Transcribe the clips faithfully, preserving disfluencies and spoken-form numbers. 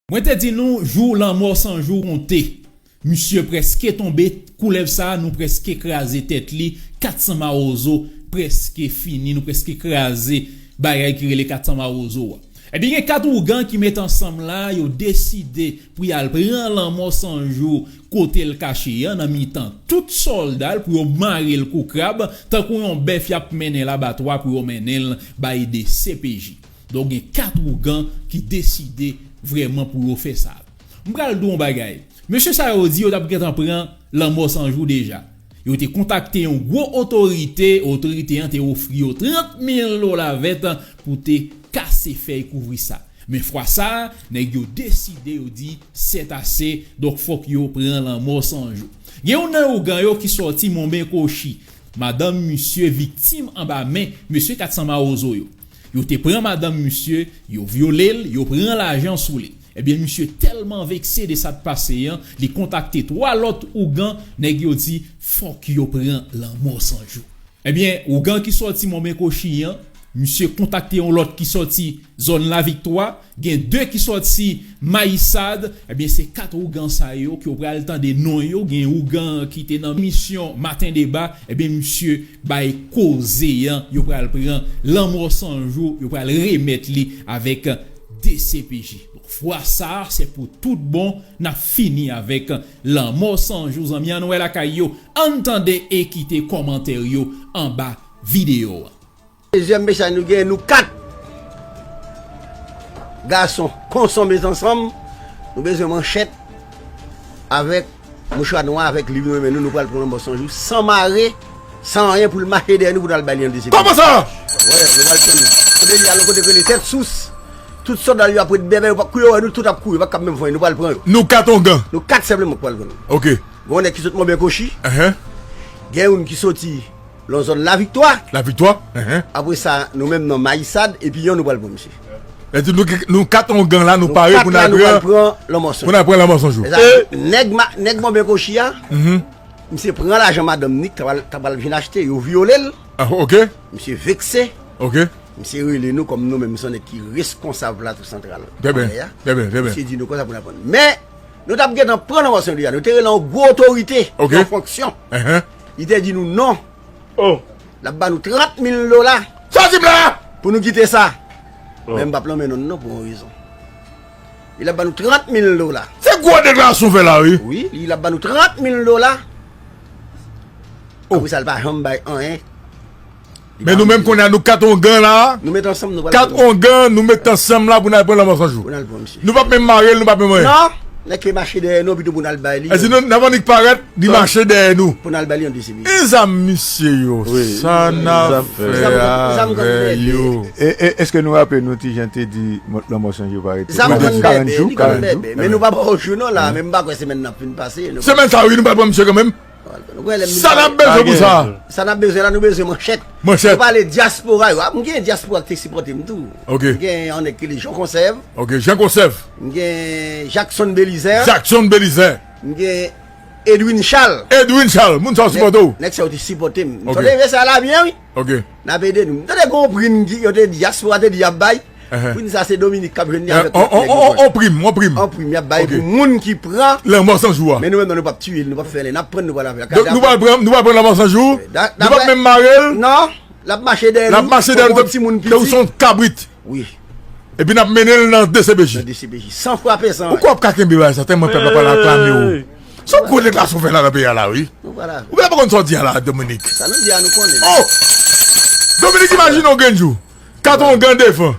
Mwen te di nou, jou Lanmò San Jou konte. Misye prèske tonbe, koulèv sa a, nou prèske kraze tèt li, kat san mawozo prèske fini, nou prèske kraze bagay ki rele kat san mawozo a. Ebyen, gen kat ougan ki met ansanm la, yo deside pou y al pran Lanmò San Jou kote l kache an, nan mitan tout sòlda l, pou yo mare l kou krab, tankou yon bèf y ap mennen labatwa pou yo mennen l bay D C P J. Donk, gen kat ougan ki deside vrèman pou yo fè sa. M pral di w yon bagay. Mesye sa yo di yo t ap gentan pran Lanmò San Jou deja. Yo te kontakte yon gwo otorite, otorite an te ofri yo trant mil dola vèt pou te kase fèy kouvri sa. Men fwa sa a, nèg yo deside, yo di, c'est assez, donk fòk yo pran Lanmò San Jou. Gen youn nan ougan yo ki sòti Monben Kochi. Madanm misye viktim anba men mesye kat san mawozo yo. Yo te pran madanm misye, yo vyole l, yo pran lajan sou li. Ebyen, misye tèlman vekse de sa k pase an, li kontakte twa lòt ougan, nèg yo di, fòk yo pran Lanmò San Jou. Ebyen, ougan ki sòti Monben Kochi an, misye kontakte yon lòt ki sòti zòn Laviktwa, gen de ki sòti Mayisad, ebyen, se kat ougan sa yo ke w pral tande non yo, gen ougan ki te nan emisyon Maten Deba, ebyen, misye bay koze an, yo pral pran Lanmò San Jou, yo pral remèt li avèk D C P J. Donk, fwa sa a, se pou tout bon, n ap fini avèk Lanmò San Jou. Zanmi an, nou wè lakay yo, ann tande e kite kòmantè yo anba videyo an. Dezyèm mesaj nou gen, nou kat gason konson met ansanm, nou bezwen manchèt avèk mouchwa nwa avèk liv nou renmen nou, nou pral pran Lanmò San Jou, san mare, san anyen pou l mache dèyè nou pou n al bay li an D C P. Kòman sa? Wè, nou pral pran li. Kote li al, yon kote k rele Tèt Sous. Tout sòlda yo ap ret bèbè, yo p ap kouri, yo wè nou tout ap kouri, yo p ap kab menm fon, nou pral pran yo. Nou kat ougan. Nou kat senpleman k pral pran yo. Ok. Gen yon nèg ki sot Monben Kochi. Enhen. Gen youn ki soti nan zòn Laviktwa. Laviktwa. Enhen. Apre sa, nou menm nan Mayisad, epi yon nou pral pran misye. Sa di nou, nou kat ougan la, nou pare pou n al pran Lanmò San Jou. Pou n al pran Lanmò San Jou. Nèg, nèg Monben Kochi a, misye pran lajan madanm ni k ta pral, ta pral vin achte, yo vyole l. Ah, ok. Misye vekse. Ok. Misye rele nou kòm nou menm se nèg ki reskonsab Plato Santral. Trè byen. Trè byen, trè byen. Misye di nou konsa pou n aprann. Men, nou t ap gentan pran Lanmò San Jou deja. Nou te rele yon gwo otorite, ok, yon fonksyon. Enhen. Li te di nou non. Oh. L ap ba nou trant mil dola. Sa w di m la? Pou nou kite sa. Oh. Men m p ap nonmen non l non pou yon rezon. Li l ap ba nou trant mil dola. Se gwo deklarasyon w fè la, wi. Wi, li l ap ba nou trant mil dola. Oh. Apre sa, l pa janm bay anyen. Men nou menm kounye a, nou kat ougan la. Nou met ansanm, nou pral pran. Kat ougan, nou met ansanm la pou n al pran Lanmò San Jou. Pou n al pran misye. Nou p ap menm mare l, nou p ap menm anyen. Non, nèg ki mache dèyè nou, pito pou n al bay li. Èske nou, n ap annik parèt, li mache dèyè nou. Pou n al bay li an D C P. E zam misye yo, sa n ap fè avè yo? E, e, èske nou raple nou Ti Jan te di Lanmò San Jou pa rete? Zam konn bèbè, li konn bèbè. Men nou pa pran yon jou non la, men m pa kwè semèn nan ap fin pase. Semèn sa wi, nou pral pran misye kanmenm. Sa n ap bezwen pou sa? Sa n ap bezwen la, nou bezwen manchèt. Manchèt. Nou pale dyaspora yo. M gen dyaspora ki te sipòte m tou. Ok. M gen yon nèg ki rele Jan Konsèv. Ok, Jan Konsèv. M gen Jackson Belizè. Jackson Belizè. M gen Edwin Charles. Edwin Charles, moun sa yo sipòte w. Nèg sa yo te sipòte m. Ok. M tande mesye a la byen, wi. Ok. N ap ede nou. M tande gen yon prim ki, yo te di, dyaspora te di y ap bay. Enhen. Prim sa se Dominik k ap jwenn li avèk lòt nèg yo. On prim, on prim. On prim y ap bay pou moun ki pran Lanmò San Jou a. Men nou menm non, nou p ap tiye l, nou p ap fè anyen, n ap pran l, nou pral avè l. Donk nou pral pran, nou pral pran Lanmò San Jou. Nou p ap menm mare l. Non, l ap mache dèyè nou. L ap mache dèyè nou tankou yon kabrit. Wi. Epi n ap mennen l nan D C P J. Nan D C P J. San frape, san anyen. Ou kwè w ap ka kenbe bagay sa, tèlman pèp la pral aklame w. Se yon gwo deklarasyon w fè la nan peyi a la, wi. Ou pa konn sa w di a la, Dominik. Sa nou di a, nou konnen. Oh! Dominik, imajine yon grenn jou. Kat ougan devan.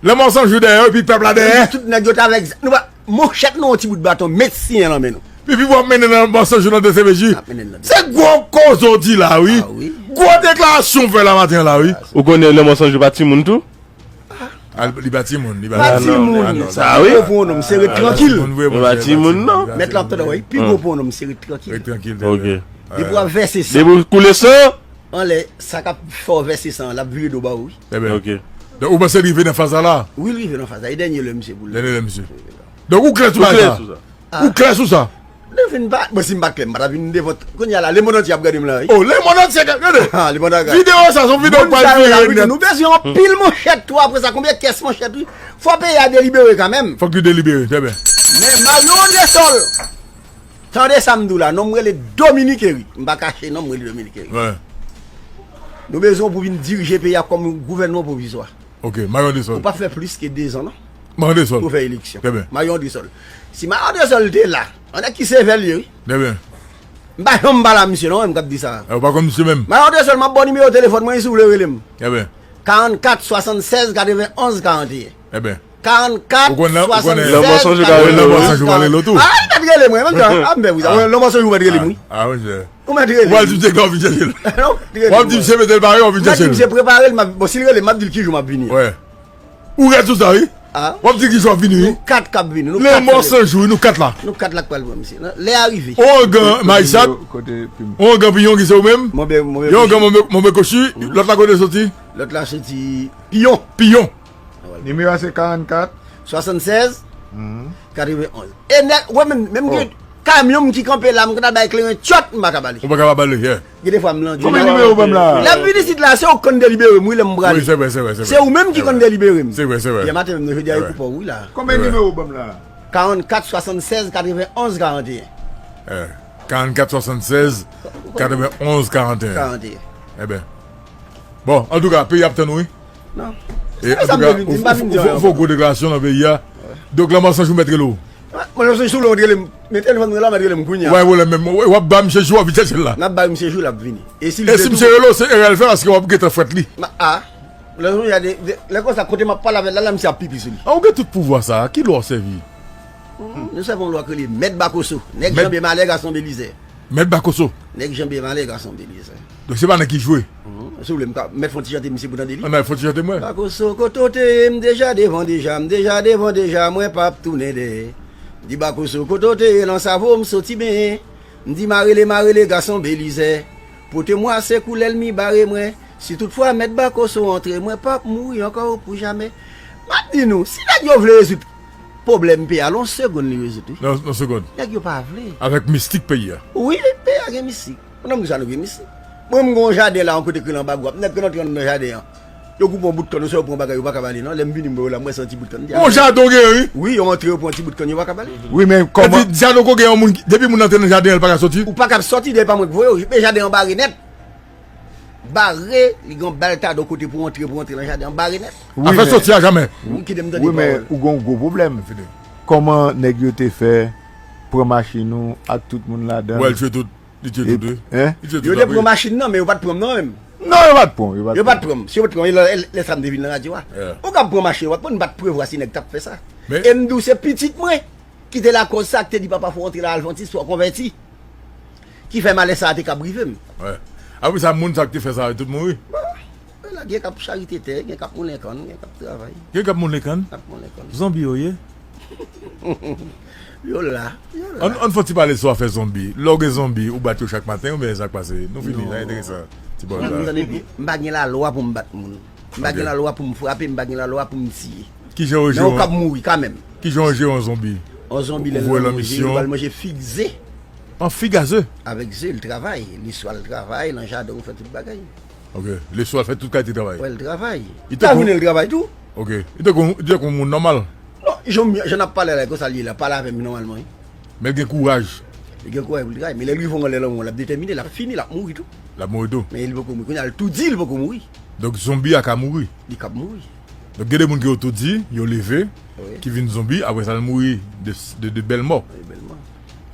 Lanmò San Jou dèyè, epi pèp la dèyè. Tout nèg yo t avèk, nou pa, manchèt nou, yon ti bout baton, met siyen nan men nou. Epi w ap mennen Lanmò San Jou nan D C P J. Se gwo koze w di la, wi. Gwo deklarasyon w fè la maten an la, wi. Ou konnen Lanmò San Jou pa timoun tou? Li pa timoun, li pa timoun. Sa wi. Pi gwo pou yon nonm, se ret trankil. Li pa timoun non. Mèt la ap tande, wi. Pi gwo pou yon nonm, se ret trankil. Ret trankil. Ok. Depi w ap vèse san. Depi w koule san. Anlè, sa k ap fè w vèse san an, l ap vire do ba ou, wi. Trè byen. Ok. Donk, ou panse l rive nan faz sa la? Wi, l rive nan faz la. E dènye lè misye pou l. Dènye lè misye. Donk, ou klè sou bagay sa? Ou klè sou sa? Li Vin pa, bon, si m pa t klè, m pa t ap vin devan. Kounye a la, lemonn antye ap gade m la, wi. Oh, lemonn antye ka gade. Ah, lemonn antye ka gade. Videyo sa, se yon videyo k pral vire nèt. Nou bezwen anpil manchèt tou, apre sa, konbyen kès manchèt, wi. Fò peyi a delibere kanmenm. Fòk li delibere, trè byen. Men Marion Andrésol, tande sa m di w la, non m rele Dominique Eric. M pa kache non m rele Dominique Eric. Wi. Nou bezwen w pou vin dirije peyi a kòm gouvènman pwovizwa. Ok, Marion Andrésol. Ou p ap fè plis ke de zan, non? Marion Andrésol. Pou fè eleksyon. Trè byen. Marion Andrésol. Si Marion Andrésol te la, yon nèg ki sevè l ye, wi. Trè byen. M pa janm pale a misye, non, menm k ap di sa. Eh, ou pa konn misye menm? Marion Andrésol, m ap ba w nimewo telefòn mwen, si w vle rele m. Trè byen. Karannkat swasannsèz katrevenn onz karanteyen. Trè byen. Karannkat swasannsèz katrevenn onz karanteyen. Lanmò sonje pa rele w tou. Ah, li mèt rele mwen, menm jan. Ah, m fè wi sa. Lanmò sonje ou mèt rele m, wi. Ah, monchè. Ou mèt rele m. Ou pral di misye k ap vin chèche l. Non, w ap di misye mete l pare, w ap vin chèche l. M ap di misye prepare l, m ap, bon, si l rele m, m ap di l ki jou m ap vini. Wè. Ou rèd sou sa, wi. Ah. W ap di ki jou w ap vini, wi. Nou kat k ap vini. Nou kat. Lanmò sonje, wi, nou kat la. Nou kat la k pral pran misye. Lè a rive. Ongan Mayisat. Ongan Piyon ki se ou menm. Yon ongan Monbe Kochi. Lòt la kote soti? Lòt la soti Piyon. Piyon. Nimewo a se karannkat. Swasannsèz, katrevenn onz. E nèg, wè menm, menm gen kamyon m ki kanpe la, m konn al bay kleren tchòt, m pa ka ba li. Ou pa ka ba li, yeah. Gen de fwa m landi. Konbyen nimewo w ban m la? Lè m vin isit la, se ou k konn delibere m, wi, lè m prale. Wi, se vre, se vre, se vre. Se ou menm ki konn delibere m. Se vre, se vre. Yè maten menm, nou jodi a, e pou w, wi, la. Konbyen nimewo w ban m la? Karannkat swasannsèz katrevenn onz karanteyen. Eh, karannkat swasannsèz katrevenn onz karanteyen. Karanteyen. Eben. Bon, antouka, peyi ap tann ou, wi. Non. E antouka, ou fè gwo deklarasyon nan peyi a. Donk, lanmò sonje ou mèt rele w. Mwen, lanmò sonje sou lè w rele m. Men telefòn mwen la, mèt rele m kounye a. Wè, wè, menm, w ap ba misye jou, w ap vin chèche l la. N ap ba misye jou, l ap vini. E si misye rele w, se erè l fè, paske w ap gentan fwèt li. Ah, lè konsa, kote m ap pale avè l la, la, misye ap pipi sou li. Ah, ou gen tout pouvwa sa a, ki lwa w sèvi? Nou sèvi yon lwa k rele Mèt Bakoso, nèg Janbe Malè, gason Belizè. Mèt Bakoso. Nèg Janbe Malè, gason Belizè. Donk se pa nèg ki jwe. Si w vle, m ka mèt fè yon ti chante misye pou tande li. Ann fè yon ti chante mwen. Bakoso, kote w te ye, m deja devan deja, m deja devan deja, mwen p ap tounen dèyè. M di Bakoso, kote w te ye, nan savo m soti benyen. M di marele, marele, gason Belizè. Pote mwa se kou lènmi bare mwen. Si toutfwa Mèt Bakoso antre, mwen p ap mouri ankò pou jamè. M ap di nou, si nèg yo vle rezoud pwoblèm peyi a, l on segonn li rezoud, wi. Nan, nan segonn. Nèg yo pa vle. Avèk mistik peyi a. Wi, peyi a gen mistik. Nan moun sa nou gen mistik. Mwen, m gen yon jaden la, yon kote k rele anba gwap. Nèg k antre nan jaden an. Yo koupe yon bout kann, ou sa yo pran bagay, yo pa ka bale, non. Lè m vini, m wè yo la, m wè se yon ti bout kann. Yon jaden w gen, wi. Wi, yo antre, yo pran yon ti bout kann, yo pa ka bale. Wi, men kòman? Jaden w gen yon moun, depi moun antre nan jaden an, li pa ka soti? Ou pa ka soti, depi pa mwen k voye w. Men jaden an bare nèt. Bare, li gen yon baltado kote pou antre, pou antre nan jaden an, bare nèt. Afè soti a jamè. Ou kite m tande pawòl. Wi, men ou gen yon gwo pwoblèm. Kòman nèg yo te fè pran machin ou ak tout moun ladan l? Wè, l tchwe tout. Li tchwe tout, wi. Li tchwe tout. Yo te pran machin nan, men yo pa t pran m nan menm. Non, yo pa t pran, yo pa t pran. Yo pa t pran m. Si yo pa t pran m, lè, lè sa m te vin nan radyo a. Ou ka pran machin, yo pa t pran, m pa t prevwa si nèg t ap fè sa. E m di w se pitit mwen ki te lakòz sa, ki te di papa fò w antre la, al fè yon ti istwa konvèti. Ki fè malè sa a te kab rive m. Apre sa, moun sa k te fè sa yo tout mouri. Bon, la, gen k ap charite tè, gen k ap moulen kann, gen k ap travay. Gen k ap moulen kann? K ap moulen kann. Zonbi yo ye? Yo la, yo la. Ann, ann fè ti pale sou afè zonbi. Lè w gen zonbi, ou bat yo chak maten, oubyen sa k pase? Nou fini, sa enteresan. Ti pawòl sa. M pa gen lalwa pou m bat moun. M pa gen lalwa pou m frape, m pa gen lalwa pou m tiye. Kijan yo jere yon... Men yo kab mouri kanmenm. Kijan yo jere yon zonbi? Yon zonbi, lè l nan manje, li pral manje fig, ze. An fig a ze? Avèk ze, l travay. Li swa l travay, nan jaden, ou fè tout bagay. Ok. Leswa, l fè tout kalite travay. Wè, l travay. Li tankou... Lavounen, l travay tou. Ok. Li tankou, li tankou yon moun nòmal. Non, jan, jan n ap pale la, konsa l ye la, pale avè m nòmalman, wi. Men l gen kouraj. Li gen kouraj pou l travay, men lè l rive anlè lanmò, l ap detèmine, l ap fini, l ap mouri tou. L ap mouri tou. Men li poko mouri. Kounye a, l toudi, li poko mouri. Donk, zonbi a ka mouri. Li kab mouri. Donk, gen de moun ki yo toudi, yo leve, ki vin zonbi, apre sa, l mouri de, de, de bèl mò. De bèl mò.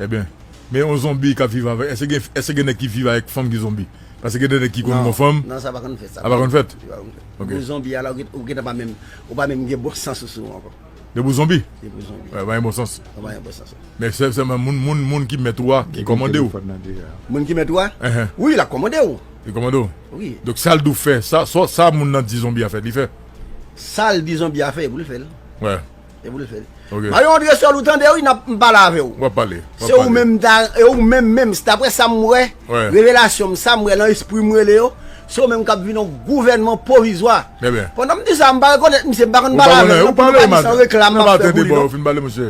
Ebyen, men yon zonbi k ap viv avèk, èske gen, èske gen nèg ki viv avèk fanm ki zonbi? Paske gen de nèg ki konn gon fanm. Non, sa pa konn fèt, sa. Sa pa konn fèt? Sa pa konn fèt. Ok. Pou zonbi a la, ou gen, ou gentan pa menm, ou pa menm gen bon sans sou ou ankò. Depi w zonbi? Depi w zonbi. Wè, pa gen bon sans. Ou pa gen bon sans. Men se sèlman moun, moun, moun ki mèt ou a ki kòmande w. Moun ki mèt ou a? Wi, l ap kòmande w. Li kòmande w? Wi. Donk, sa l di w fè, sa, sa, sa moun nan di zonbi a fè, li fè? Sa l di zonbi a fè, e pou l fè l. Wè. E pou l fè l. Ok. Marion Andrésol, ou tande, wi, n ap, m pale avè w. W ap pale, w ap pale. Se ou menm, e ou menm, menm, se daprè sa m wè, revelasyon m, sa m wè nan espri m rele yo, se ou menm k ap vin yon gouvènman pwovizwa. Trè byen. Pandan m di sa, m pa rekonèt misye, m pa konn pale avè l, non, pou nou pa di se yon reklam m ap fè pou li, non.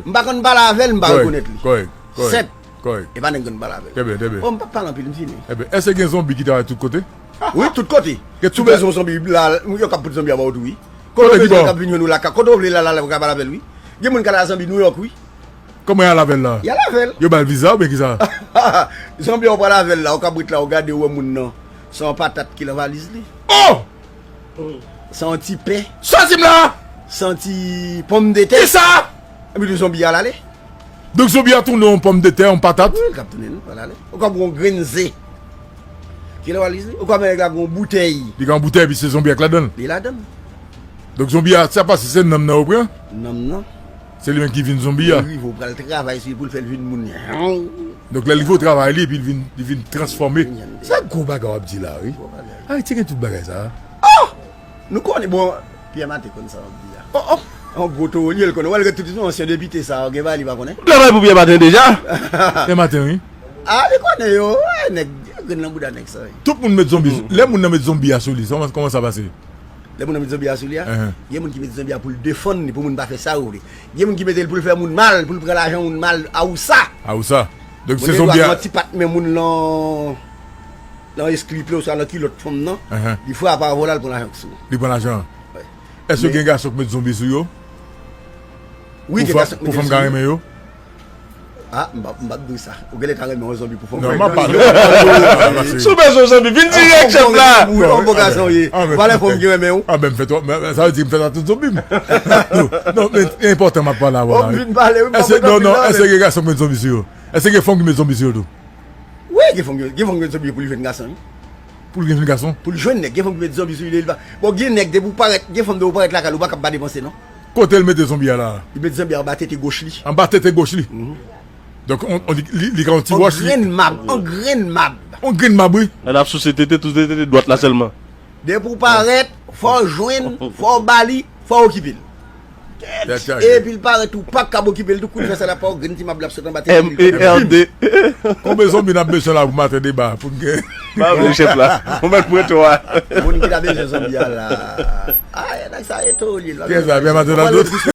M pa konn pale avè l, m pa rekonèt li. Kòrèk, kòrèk. Senp. Kòrèk. E pa nèg grann pale avè l. Trè byen, trè byen. Bon, m p ap pale anpil, m fini. Trè byen. Èske gen zonbi ki travay tout kote? Wi, tout kote. Gen tout kote. Ou bezwen zonbi la, yo k ap pote zonbi a ba w tou, wi. Kote ki bò? K ap vin jwenn ou lakay. Kote w vle la, la, la, ou ka pale avè l, wi. Gen moun k al a zonbi Nouyòk, wi. Kòman y al avè l la? Y al avè l. Yo ba l viza oubyen kisa? Zonbi a ou pral avè l la, ou k ap ret la, ou gade, ou wè moun nan. Se yon patat ki nan valiz li. Oh! Se yon ti pen. Sa di m la? Se yon ti pòmdetè. Kisa? Epi tou zonbi a l ale. Donk zonbi a tounen yon pòmdetè, yon patat? Wi, l k ap tounen, non, l ale. Ou ka pran yon grenn ze. Ki lè w al li, ou ka wè nèg la gen yon boutèy. Li gen yon boutèy, epi se zonbi a k ladan l? Li ladan l. Donk zonbi a, sa pase se nanm nan yo pran? Nanm nan. Se li menm ki vin zonbi a? Lè l rive, ou pral travay sou li pou l fè l vin moun. Donk lè l rive, ou travay li, epi l vin, li vin transfòme. Sa gwo bagay w ap di la, wi. Gwo bagay. Ayiti gen tout bagay sa a. Oh! Nou konnen, bon, Pyè Maten konn sa w ap di a. Oh, oh. Yon gwo towo li ye, l konnen. Wè l ret tout yon ansyen depite sa a, gen bagay li pa konnen. Travay pou Pyè Maten deja. Pyè Maten, wi. Ah, li konnen yo. Wè, nèg, grenn nan bouda nèg sa, wi. Tout moun met zonbi. Lè moun nan met zonbi a sou li, kòman, kòman sa pase? Lè moun nan met zonbi a sou li a, gen moun ki met zonbi a pou l defann li, pou moun pa fè sa yo vle. Gen moun ki mete l pou l fè moun mal, pou l pran lajan moun mal, awousa. Awousa. Donk se zonbi a. Moun gen dwa gen yon ti pat men moun lan, lan eskli pye oswa lan kilòt fanm nan. Li frape avè w la, l pran lajan sou ou. Li pran lajan an. Èske gen gason k met zonbi sou yo? Wi, gen gason k met zonbi sou yo. Pou fanm ka renmen yo? Ah, m p ap, m p ap di w sa. Ou genlè ta renmen yon zonbi pou fanm. Non, m ap pale. Si w bezwen yon zonbi, vin dirèk, chèf la. Ou yon bon gason w ye. Ou pa lè fanm ki renmen w. Ah, ben, m fè twòp, sa vle di m fè sa tout zonbi m. Non, non, men e enpòtan m ap pale avè w la, wi. Vin pale, wi. Èske, non, non, èske gen gason k met zonbi sou yo? Èske gen fanm ki met zonbi sou yo tou? Wi, gen fanm, gen fanm ki met zonbi pou li jwenn gason, wi. Pou l gen jwenn gason? Pou l jwenn nèg, gen fanm ki met zonbi sou li, li pa. Bon, gen nèg, depi w parèt, gen fanm depi w parèt lakay li, ou pa kab pa depanse, non. Kote l mete zonbi a la? Li met zonbi a anba tete goch li. Anba tete goch li? Donk, on, on, li, li, li ka yon ti wòch, li. On grenn mab, on grenn mab. On grenn mab, wi. Lè l ap souse tete, tout se tete dwat la sèlman. Depi w parèt, fò w jwenn, fò w ba li, fò w okipe l. Epi l parèt ou pa kab okipe l tou, kou l fè sa l ap fè w, grenn ti mab la ap sot anba tete li. M E R D. Konbyen zonbi n ap bezwen la pou maten deba, pou n gen? Pa vle chèf la. Ou mèt pran twa. Moun ki ta bezwen zonbi a la. Ay, nèg sa e tolye la. Kiyès la? Pyè Maten nan dot.